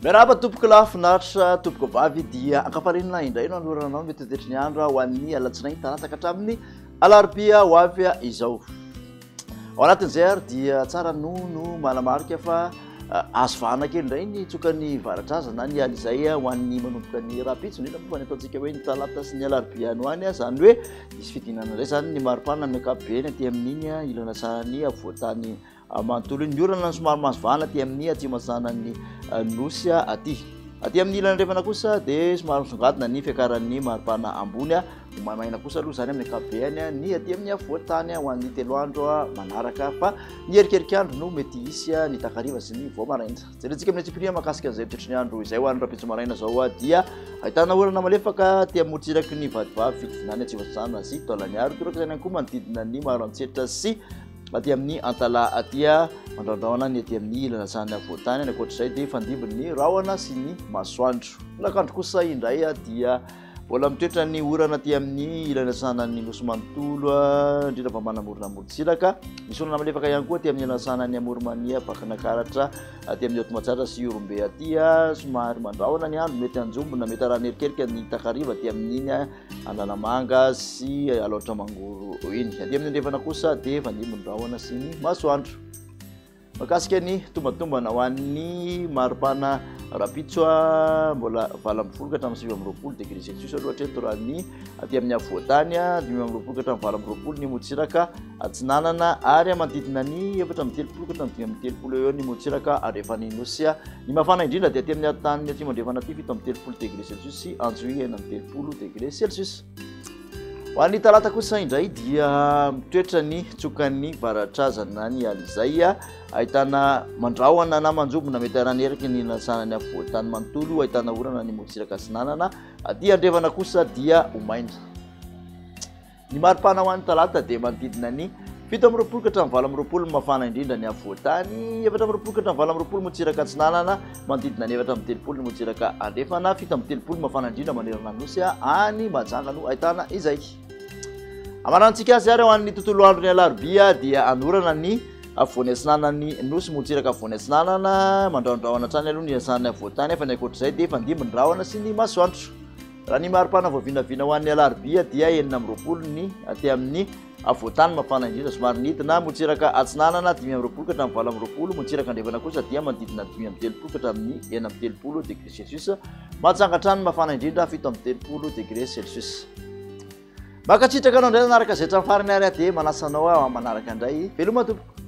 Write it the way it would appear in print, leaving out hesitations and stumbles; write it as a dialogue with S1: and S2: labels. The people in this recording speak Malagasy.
S1: Miarahaba tompoko lahy finaritra tompoko vavy dia ankafarinina indray no anolorana anao mety toetry ny andro ho an'ny alatsinainy talata ka hatramin'ny alarobia ho avy izao. Ao anatin'izay ary dia tsara no no manamarika fa azo vahana kely indray ny tsokan'ny varatraza na ny alizay ho an'ny manomboka ny rahampitso indrindra moa fa ny ataontsika hoe ny talata sy ny alarobia any ho any izany hoe hisy fidinana indray izany ny maripana amin'ny ankapobeny aty amin'iny ilana sahan'ny afovoan-tany manontolo iny. Ny orana no somary mahazo vahana aty amin'ny atsimo atsinanan'ny nosy aty. Aty amin'ny ilany andrefana kosa dia somary misongadina ny fiakaran'ny maripana ambony. Ho maimaina kosa aloha izany amin'ny ankapobeny ny aty amin'ny afovoan-tany ho an'ny 3 andro manaraka fa ny erikerik'andro no mety hisy ny takariva sy ny vao maraina. Jerentsika amin'ny antsipiriany mahakasika an'izay toetry ny andro izay ho an'ny rahampitso maraina izao dia ahitana orana malefaka aty amin'ny morontsiraky ny Vatovavy, Fitovinany, Atsimo Atsinanana sy Taolagnaro. Toraka izany ihany koa manodidina ny Maroantsetra sy aty amin'ny Antalaha aty mandraondraona ny aty amin'ny ilana zany afovoan-tany. Any ankoatr'izay dia fandimby ny rahona sy ny masoandro. Tolakandro kosa indray dia mbola mitoetra ny orana aty amin'ny ilany atsinanan'ny nosy manontolo, indrindra fa manamorona morontsiraka. Misy orana malefaka ihany koa aty amin'ny ilany atsinanan'ny Amoronmania, Vakinankaratra, aty amin'ny Haute-Matsiatra sy Ihorombe aty. Somary mandrahona ny andro, mety hanjombona, mety arahana erikerika ny takariva aty amin'iny Analamanga sy Alaotra Mangoro iny. Aty amin'ny andrefana kosa dia fandimby ny rahona sy ny masoandro. Mahakasika ny tombatombana ho an'ny maripana rahampitso, mbola 18 ka hatramin'ny 29 degré celsius aloha hatreto raha ny aty amin'ny afovoan-tany, 25 ka hatramin'ny 28 ny morontsiraka atsinanana ary manodidina ny 34 ka hatramin'ny 35 eo ny morontsiraka andrefan'ny nosy. Ny mafana indrindra dia aty amin'ny tany atsimo andrefana aty 37 degré celsius sy Antsohihy 36 degré celsius. Ho an'ny talata kosa indray dia mitoetra ny tsokan'ny varatraza na ny alizay, ahitana mandrahona na manjombona mety haraneriky ny lasanany afovoan-tany manontolo, ahitana orana ny morontsiraka atsinanana, aty andrefana kosa dia ho maina. Ny maripana ho an'ny talata dia manodidina ny 27 ka hatramin'ny 28 ny mafana indrindra ny afovoan-tany, 24 ka hatramin'ny 28 morontsiraka atsinanana, manodidina ny 34 ny morontsiraka andrefana, 37 ny mafana indrindra manerana ny nosy, any Mahajanga no ahitana izay. Amarantsika azy ary ho an'ny tontolo andron'ny alarobia dia anorana ny afovoany atsinanan'ny nosy, morontsiraka afovoany atsinanana, mandrahondrahona hatrany aloha ny asan'ny afovoan-tany, fa ny ankoatr'izay dia fandimby ny rahona sy ny masoandro. Raha ny maripana voavinavina ho an'ny alarobia dia 26 ny aty amin'ny afovoan-tany mafana indrindra, somary nidina, morontsiraka atsinanana 25 ka hatramin'ny 28, morontsiraka andrefana kosa dia manodidina 35 ka hatramin'ny 36 degré celsius, Mahajanga hatrany mafana indrindra 37 degré celsius. Mankasitraka anao indray nanaraka izay hatramin'ny farany ary aho dia manasa anao aho manaraka indray. Veloma tompoko.